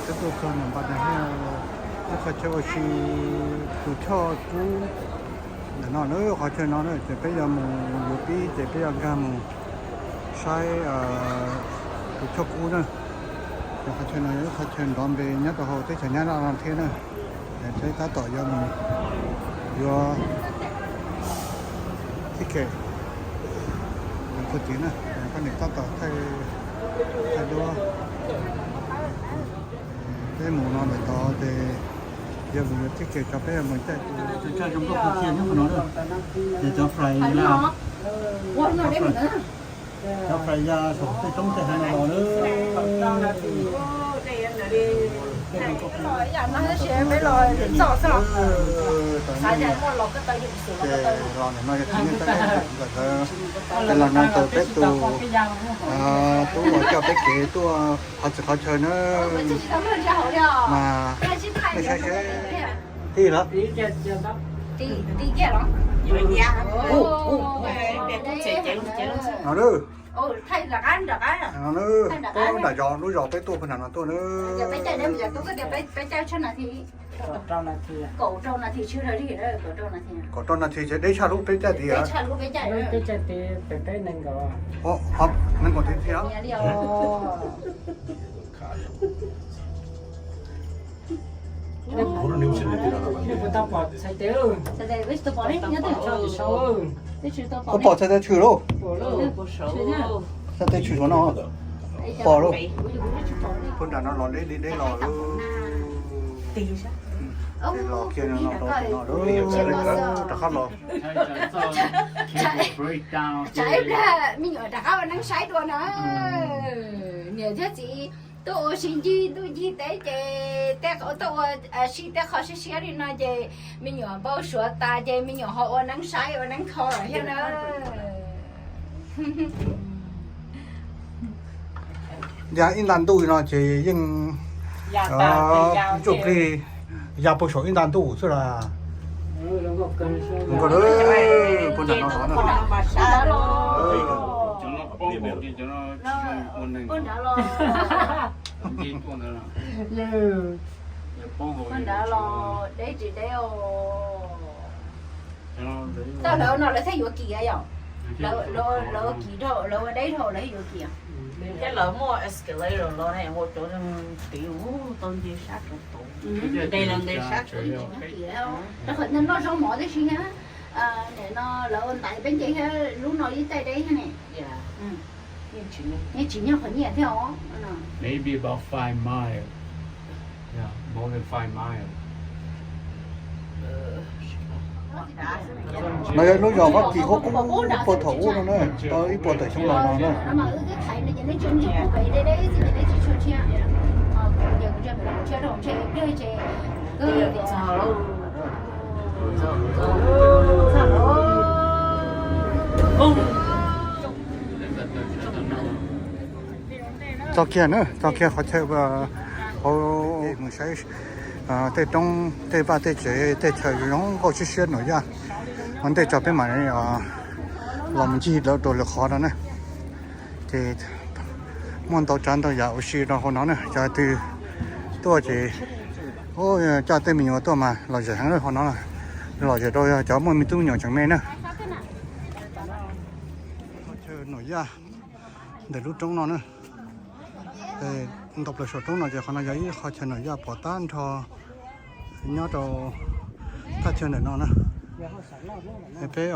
Peb tuaj txog ntawm Npas Nas Hiaj, ib qhov chaw ua si tus choj kub ntawm no na, qhov chaw no na ces peb yuav mus yuav pib ces peb yuav nkag mus saib tus choj kub na. Ces qhov chaw no yog ib qhov chaw nrov npe nyob rau hauv teb chaws Nyab Laj no thiab na. Peb tab tom yuav mus yuav ticket, mus txog tid na, poj niam tab tom thaij duab. Peb mus no lawm tod ces yog mus yuav ticket tso peb yuav mus caij tus, cov nkauj kawg kiag nyob qhov no na. Ces cov flight, cov flight ya saum tej roob tej hav no los na. Ces los ntawm no yog tsis nej tab ntawm, ces los no ntawm peb tus tub uas coj peb kev tuaj qhov txhia qhov chaw na. Mas nej saib seb, tij lawm. No na, peb nram zos, lub zos peb tuaj puag nram no tuaj na. Kaum rau nas this ces deb tshaj lub peb caij tid. Nees nkaum tid thiab. Puas tau pom txhais tes? Puas pom txhais tes tshwm lauj? Txhais tes tshwm saum no. Pom lauj. Puag nram no los deb li deb los. Los kiag no, rov qab los. Tsam ib pliag me nyuam rov qab ua neeb saib dua na. Niam thiab txiv tuaj ua si ncig ntuj ncig teb ces tej qhov tuaj ua si tej qhov siab siab li no ces me nyuam npau suav tas ces me nyuam ho ua neeb saib ua neeb kho lawm thiab na. Ya ib nta ntuj no ces yeej ntsuj plig ya puag saum ib nta ntuj xwb las. Nkauj, puag nram no los na. Puag nrad los deb tsis deb os. Tau lawv no lawv thiaj yuav kim yom. Lawv kim dhau, lawv ua deb dhau lawv thiaj yuav kim. Thiab lawv muaj escalator los ne, ua cov tid tau nce sab rau tod. Nqes los nqes sab rau tod. Rau qhov noj zaub mov tib si thiab. Nim no lawv ua ntaiv peb nce thiab lub no ib taig deb thiab ne. Yeej tsis nyob qhov nyiaj thiab os. Maybe about five mile. Yeah, more than five mile. No yog lub zos Fab Kis qub qub puag thaum ub no na, tau ib puas tawm xyoo los no na. Txog kiag na, txog kiag qhov chaw hauv, mus saib tej roob tej vaj tej tsev tej chaw zoo nkauj siab siab Nuam Yaj. Ua ntej tso peb mam los mus ncig lawv rau lwm qhov no na. Ces muaj ntau tsav ntau yam ua si rau hauv no na, cov twg tuaj ces coj tej me nyuam tuaj mas lom zem heev hauv no, lom zem rau cov muaj me tub me nyuam tseem me na. Qhov chaw Nuam Yaj ntawm lub roob no na. Nto plaws saum roob no ces qhov no yog ib qhov chaw Nuam Yaj pom tag nrho nyob rau thaj chaw ntawm no na. Peb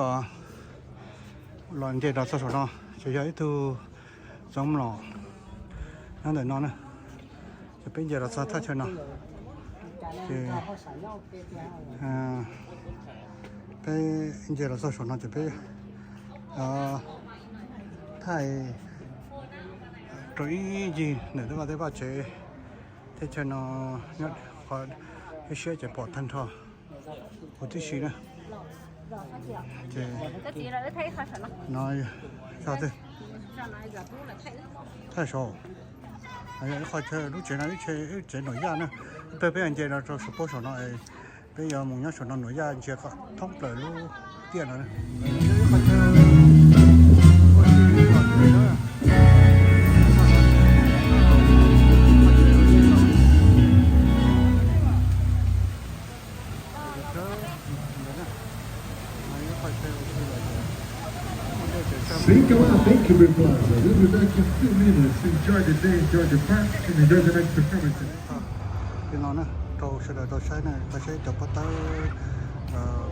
los nce los txog saum no ces yog ib tug txoov mlom nyob ntawm no na. Ces peb nce los txog thaj chaw no ces peb nce los txog saum no ces peb thaij rau ib ncig ntawm tej vaj tej vaj tsev teb chaws no, nyob qhov siab ces pom tag nrho huv tib si na. Ces no yog thaij saum, yog ib qho chaw lub tsev no ib tsev Nuam Yaj na. Ib pliag peb nce no rau saum pob saum no, peb yuav mus nyob saum no Nuam Yaj ntsia kom thoob plaws lub tiaj no. Ib qho chaw ua si los tsev na. Stupid Plaza. We'll be back in two minutes. Enjoy the day, enjoy the park, and enjoy the night performance. Li no na, rau sawv daws tau saib na, tau saib cov pob tawb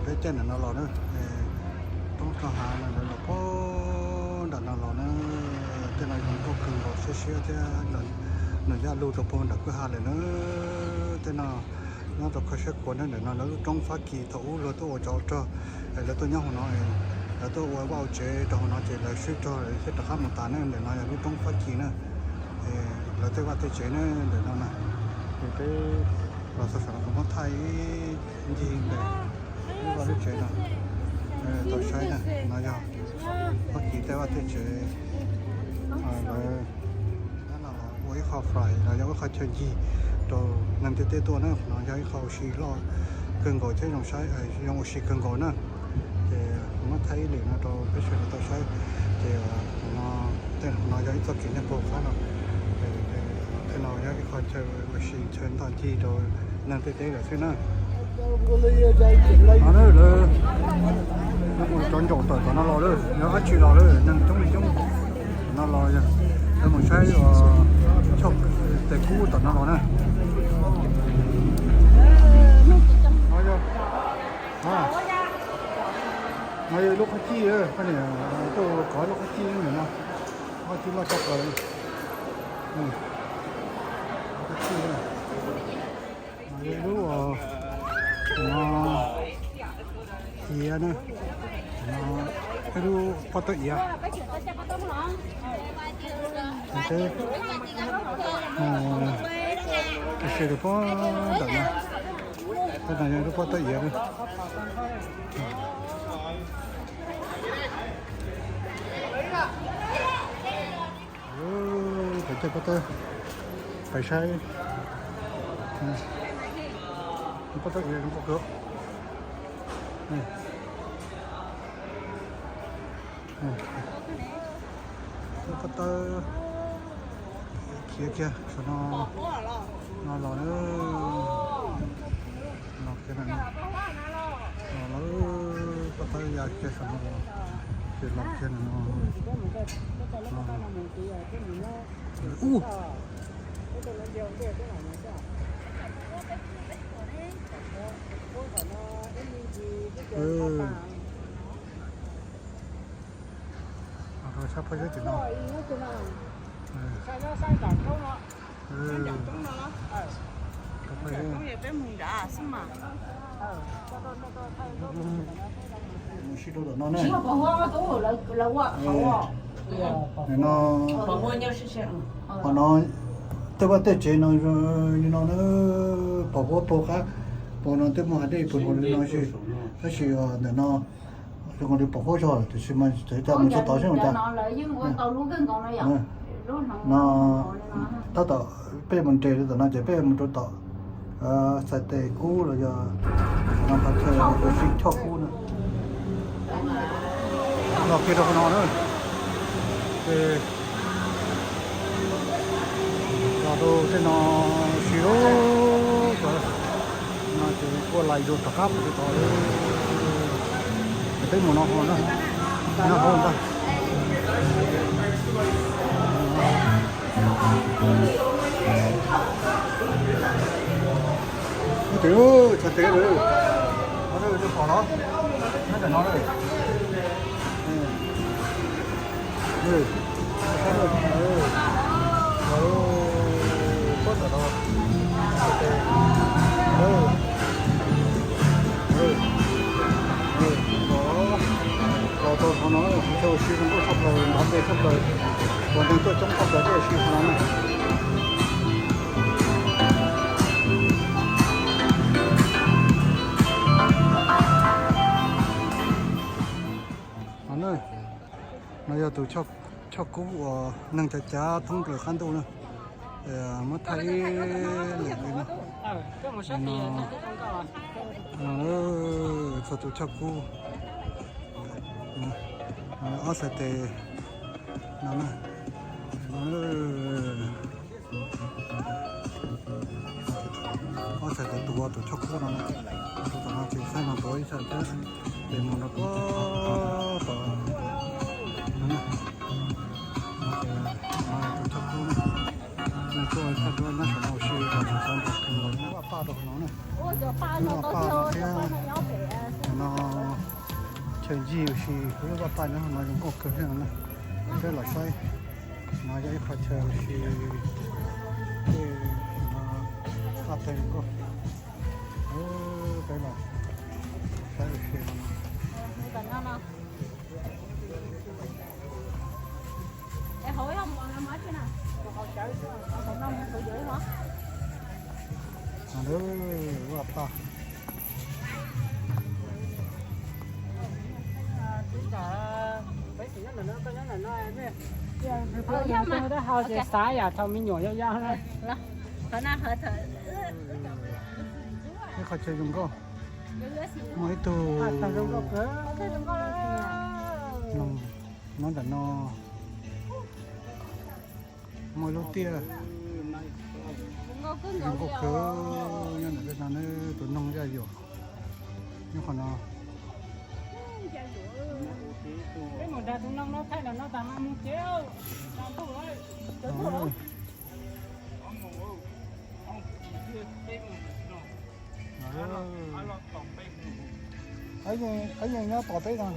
peb caij ntawm no los na, roob rau hav no lawv los puag nram no los na, tej no zoo nkauj kawg nkaus, siab siab thiab nws yaj lug rau puag nram kwj ha lawm na. Tej no nyob rau kho siab khuav na, ntawm no lawv lub roob Fab Kis thaum ub luag tuaj ua tsov rog, lawv tuaj nyob hauv no, lawv tuaj ua vaj ua tsev rau hauv no ces lawv swb rog lawv thiaj rov qab mus tas na. Ntawm no yog lub roob Fab Kis na, lawv tej vaj tej tsev na ntawm no na. Ces peb los txog saum no kuv muab thaij ib ncig ntawm lub vaj lub tsev no tau saib na, no yog Fab Kis tej vaj tej tsev lawv ua ib qho fly los yog ib qho chaw ncig rau neeg ntiaj teb tuaj na. Qhov no yog ib qho ua si loj kawg nkaus thiab zoo saib, zoo ua si kawg nkaus na. Ces kuv muab thaij ib lwm no rau peb sawv daws tau saib. Ces no, tej no yog ib txoj kev nyob puag qab no. Tej no yog ib qho chaw ua si chaw ntoj ncig rau neeg ntiaj teb lawm xwb na. No na, lawv mus cov ntsaum tawm tom no los lawm, yog dab tsi los lawm, neeg coob li coob. Tom no los yog lawv mus saib choj tes kub tom no los na. No yog, no yog lub qhov cij, poj niam tuaj kov lub qhov cij ntawm no, qhov cij loj tshaj plaws. Qhov cij no, lub, no, iav na, no, lub pob tawb iav. Peb, peb saib rau pob ntawm no, pob ntawm no yog lub pob tawb iav na. Peb caij pob tawb pais saib pob tawb iav zoo nkauj kawg. Lub pob tawb khiav kiag saum no, no los na, los kiag ntawm no, los lawm, pob tawb ya kiag saum no los, ces los kiag ntawm no. Ub, sab pob zeb tim no. Mus si rau tom no na. Nim no, qhov no, tej vaj tej tsev no li no na, pom huab pom qab, pom no tej muaj hav dej pom li no xwb, tab sis ntawm no zoo li pom huab zog tiam sis mas tseem mus txog tod xwb mas cas. No, tab tom peb mus nres rau tom no ces peb mus rau tom txhais tes kub los yog no qhov chaw ua si choj kub na. Los kiag rau qhov no na, ces los rau tej no si lawm, no ces ua lais rau tom qab pem rau tod. Peb mus no hauv na, nyob hauv ntag. Ub, txhais tes lawm, pom los nyob ntawm no lawm. Pob ntawm no, txhais tes, los tau qhov no, qhov chaw ua si zoo nkauj tshaj plaws, nrov npe tshaj plaws, uas neeg tuaj coob tshaj plaws thiab ua si qhov no na. No yog tus choj kub uas neeg cav cav thoob plaws qab ntuj na. Muab thaij ib lwm li no. No, txhua tus choj kub, ob txhais tes no na. Ob txhais tes tuav tus choj kub no, tus tom no ces saib no tuav ib txhais thiab, ces mus rau puag tom no na. Ua txog duab nyob saum no ua si los txog nrad kawg nkaus, vaj paj rau no na. Lub vaj paj no thiab no chaw ncig ua si, lub vaj paj nyob no zoo nkauj kawg thiab no na. Peb los saib, no yog ib qho chaw ua si, tej no vaj paj zoo nkauj. Peb los saib ua si no. Vaj paj. Xav yam thaum me nyuam yau yau na. Ib qho chaw zoo nkauj, muaj ib tug nyob ntawm no, muaj ib lub tiaj zoo nkauj kawg nyob ntawm no, tus noog yaj yuam nyob qhov no. Peb mus nrog tus noog no thaij los no tas mas mus tsev. Yeej nyob tom peb no.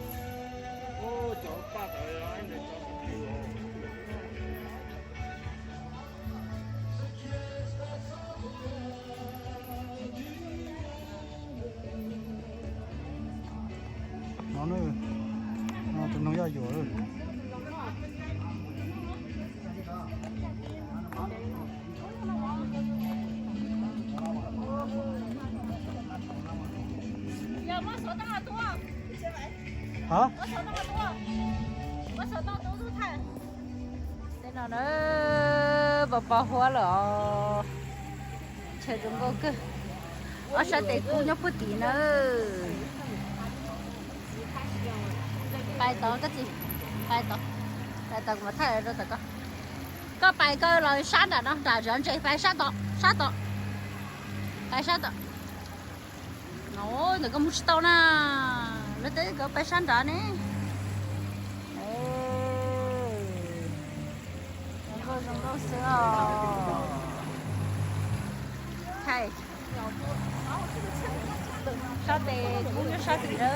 No, tus noog yaj yuam. Tej no na, pos pos huab lawm os. Chaw zoo nkauj kawg. Ob sab tes kub nyob puag tim na. Pais tod koj txiv, pais tod, pais tod kuv mam thaij rau tom koj. Koj pais koj los sab nram no, nram zov ntses, pais sab tod, sab tod, pais sab tod. Ntawm koj mus tsis tau na, lawv twb kom pais sab nrad ne. Zoo nkauj zoo nkauj xwb os. Thaij sab tes kub nyob sab tim na.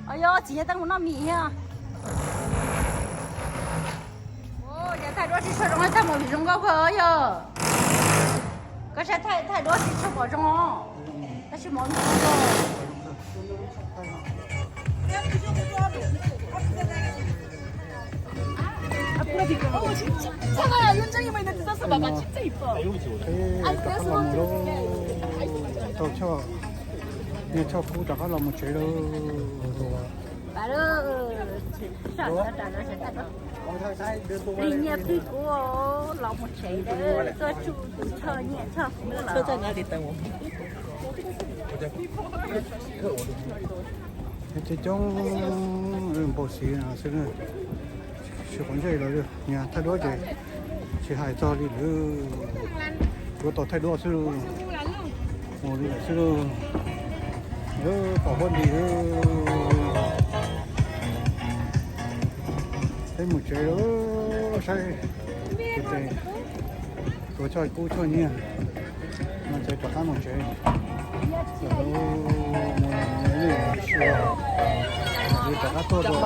Os, yog txiv nyob teb mus noj mis thiab. Yog thaij duab tsis tshua zoo, thaij movie zoo nkauj kawg yog. Koj saib thaij duab tsis tshua pom zoo, tab sis movie zoo nkauj. Peb rov qab los mus lub tau choj, nyiaj choj kub rov qab los mus tsev lawm. Li nyiaj plig kub los mus tsev lawm, tuaj tsuj tus choj nyiaj choj kub lawm. Ces coob npaum xwb xwb, tsis quav ntsej los niag thaij duab ces tsis hais txog li lawm, yuav tau thaij duab xwb, mus li lawm xwb. Pom huab nti, peb mus tsev, saib tus tes tuav choj kub choj nyiaj no ces rov qab mus tsev. Mus ib si, rov qab tuaj rau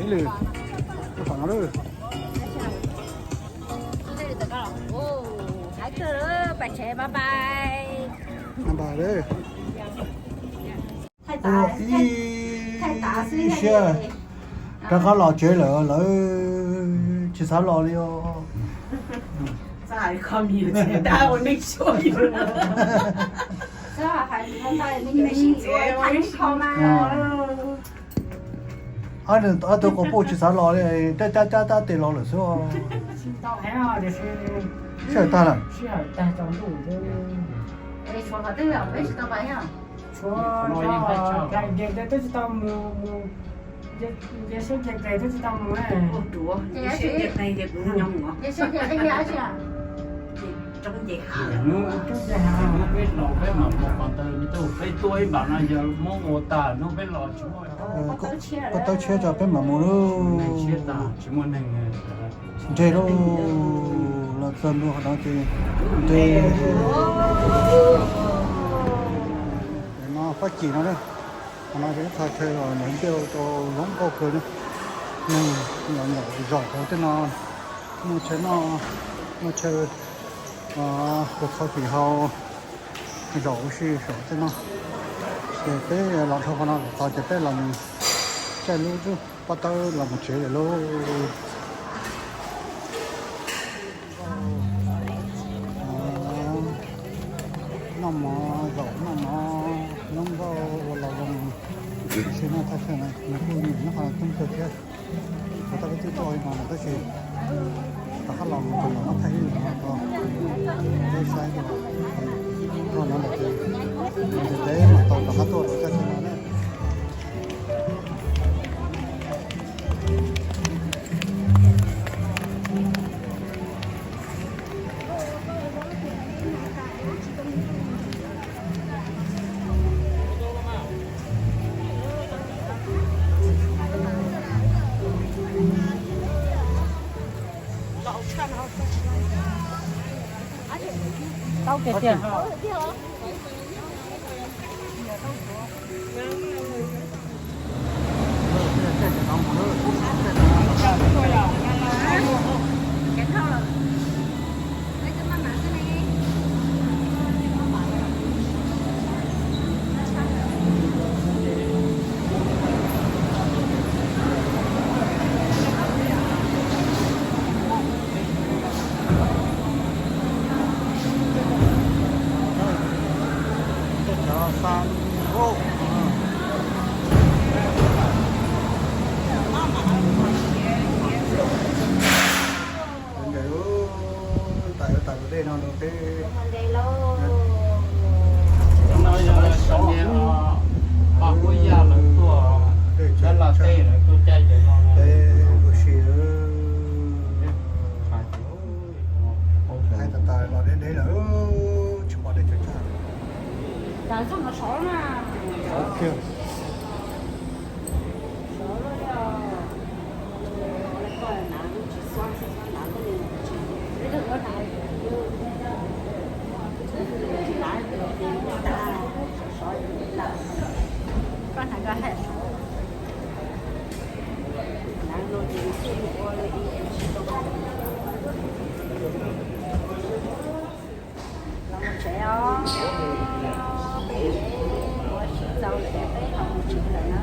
Ib lwm, tus tom no lawm. Ua ib siab rov qab los tsev lawm, lawv tsis xav los li os. Ob tug quas puj tsis xav los li, cab cab cab tes los lawm xwb. Sij hawm tag lawm. Hnub peb los peb mam mus qhov ntawd, peb tuaj ib npaum no yog Hmoob ua tag hnub peb los tsis muaj. Koj tawb tshiab tso peb mam mus lawm. Nres lauj, los txog ntua qhov no ces nres. No Fab Kis no, qhov no ces ib qho chaw uas lawv ntiaj teb zoo nkauj kawg na. Neeg los zaum hauv tej no, muaj chaw noj, muaj chaw ua kho fim haus, zaum ua si saum tej no. Ces peb los dhau qhov no los txog ces peb los mus caij lub pob tawb los mus tsev lawm lauj. Noj mov, zaum noj mov, zoo nkauj ua los zoo. Tab sis no thaj chaw no nws kuj nyob qhov no coob kawg thiab. Kuv tab peb twb tuaj no lawm tab sis rov qab los mus tseem los muab thaij ib lwm no rau peb saib no lawm ces ntev ntev mam tau rov qab tuaj rau thaj chaw no na. Tau kiag tiag. Ntawm lub tais ua tais tus dej no rau peb. Cov no yog cov niag pab huab yaj lawv tuaj, cov laj teb lawv tuaj caij cov no. Peb ua si hais tas tas los deb deb lawm, tsis pom dej tsaws tsag. Los mus tsev os. Peb ua si txaus lawm ces peb los mus tsev lawm na.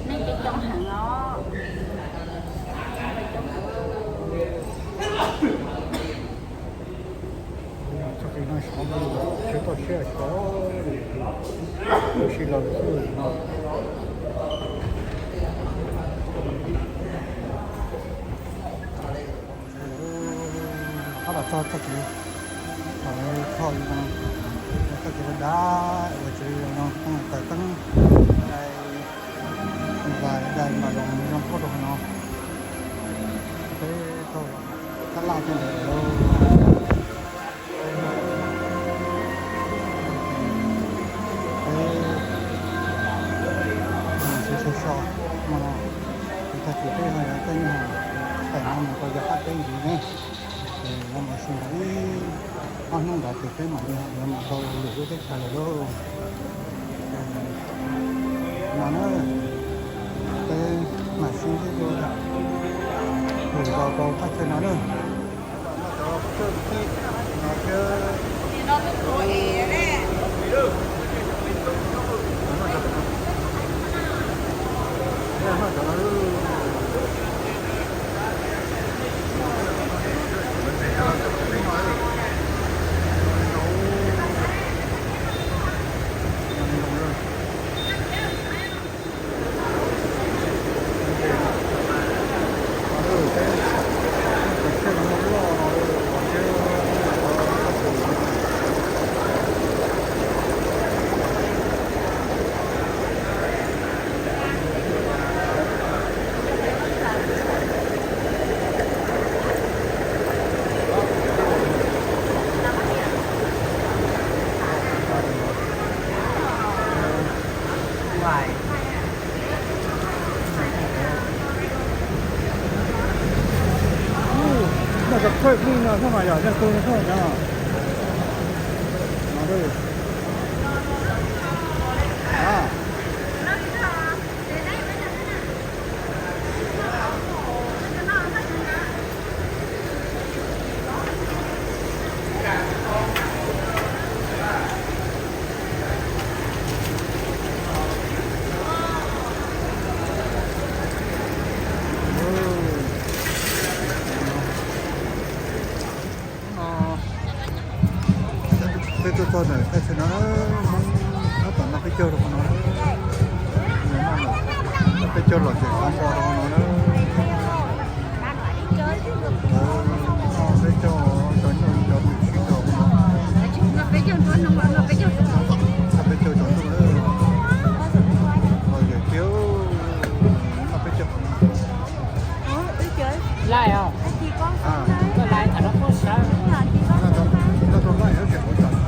Neeg coob coob heev os. Txoj kev no sov, tsis toj siab sov, ua si los lawm xwb no. Qab los txog txoj kev, thaum lawv thauj li no, txoj kev dav dav uas tsev li no, taws teeb, dai, dai mas zoo zoo nkauj rau qhov no. Peb thauj tab laj thiab ntawd lauj. Peb tsis so so no, tag kis peb ho yog tej neeg pem no mus rau yog qab teb ntxiv ne. Ces yuav mus sib nrau ib ob hnub ntawd ces peb mam li yuav mus rau lwm lub teb chaws lawm lauj. No na, peb mam sib ntsib dua lwm zaus rau thaj chaw no na. Noj cov phaj plig no xwb mas yog yog tu no xwb no. Peb tuaj txog ntawm thaj chaw no, Hmoob tab tom noj peb caug rau qhov no na. Noj peb caug los tseem qab npo rau qhov no na. Noj peb caug cov nyuj cov twm sib nrau qhov no. Noj peb caug cov nyuj na. Los yawm kiag, noj peb caug. Laij os. Koj laij tham rau pub sawv. Noj rau laij, koj sawv.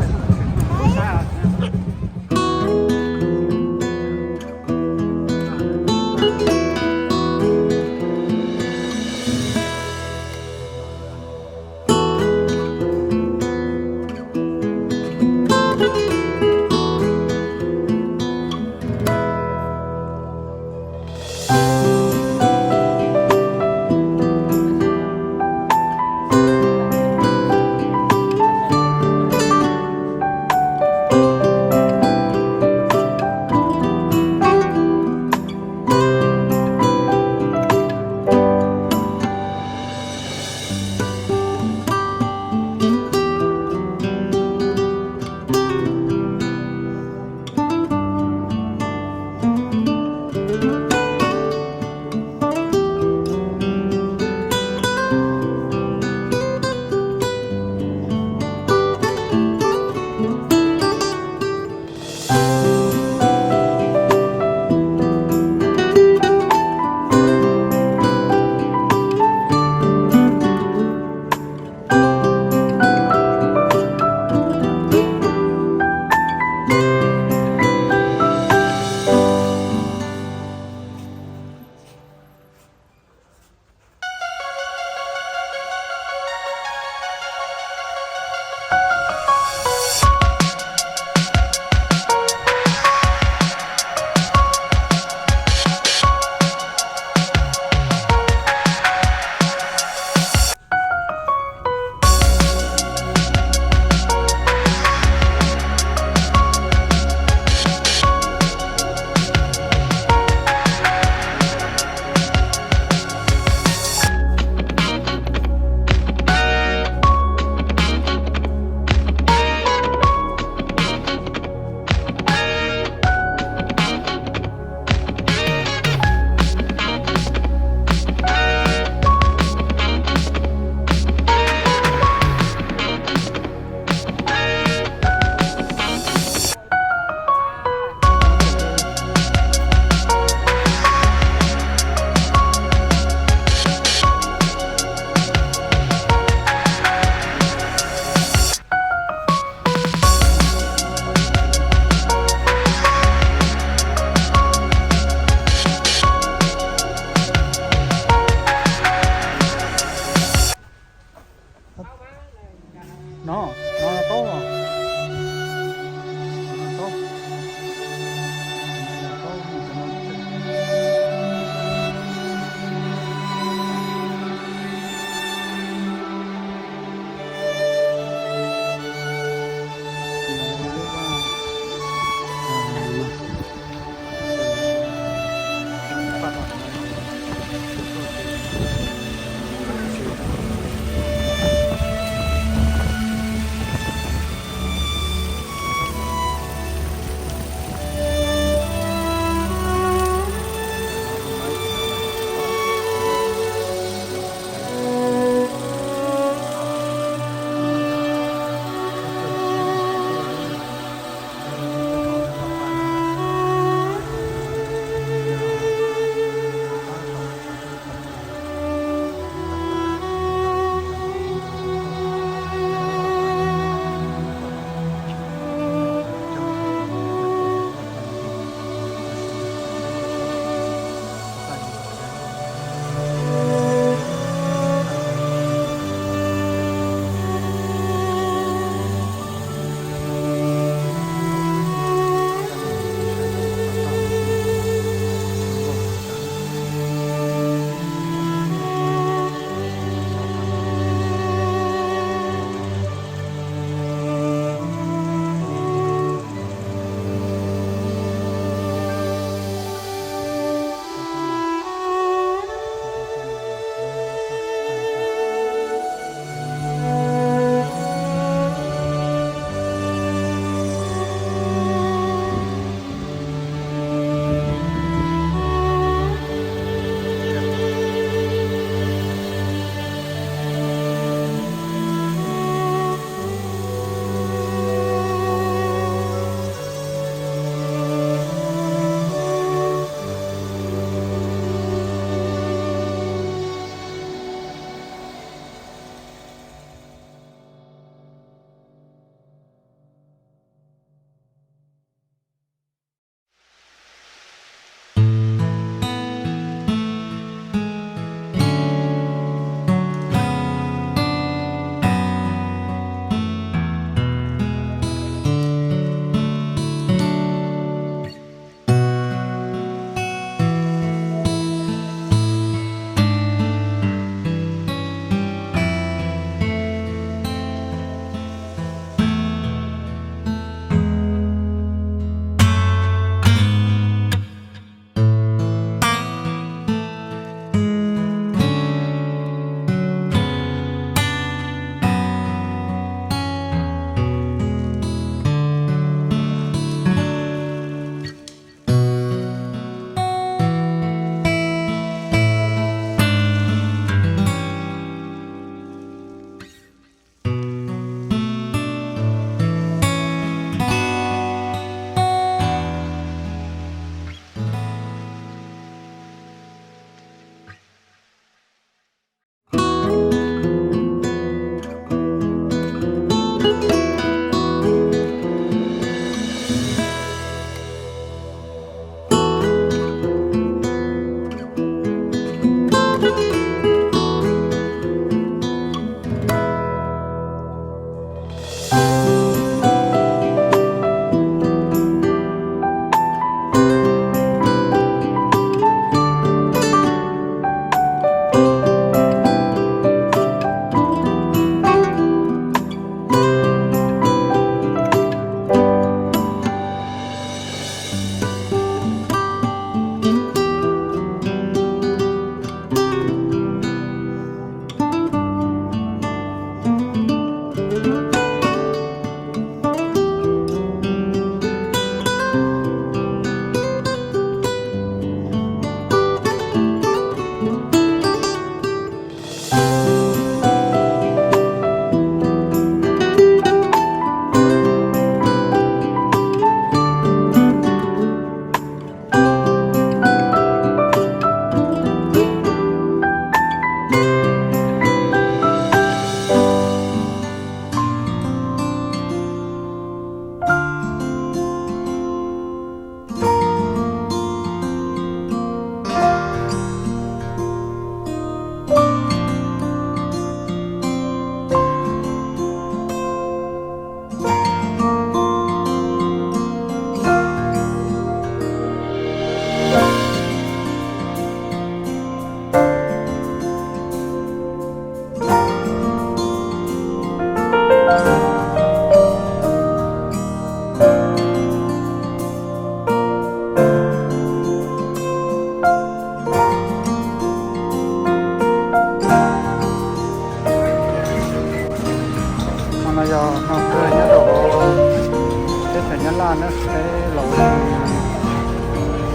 Peb los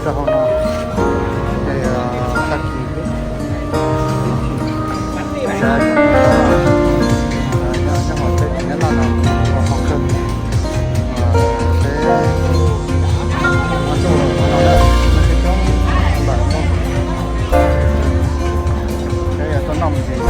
rau hauv no, ces tag kis peb, nyob hauv teb chaws Nyab Laj no los hauv kawg, peb, no, peb coob npam, peb tuaj noj mus ntsis.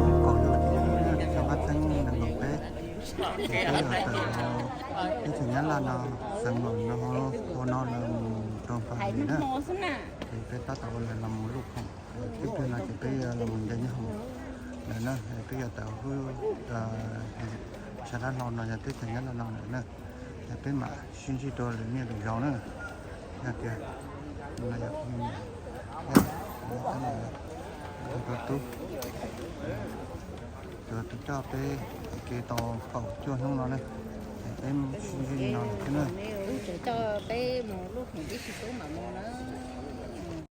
Lub kaum yim, xyoo ob txhiab nees nkaum peb, ces peb yuav tawm teb chaws Nyab Laj no, xeev Loos no, hauv no lawm mus rau Npab Lis na. Ces peb tab tom ua lawv los mus lub khoom, tib pliag no ces peb yuav los mus nce nyob hauv lawm na, peb yuav tawm hauv sab dab hlau no yog teb chaws Nyab Laj no lawm na. Yog peb mam sib ntsib rau lwm niaj lwm zaus na. Yog tias no yog tus tub, tus tub coj peb ua ke tau kaum cuaj hnub no na. Peb sib ntsib li no lawm thiab na. Lub tsev coj peb mus lub khoom tib si tub mam mus na.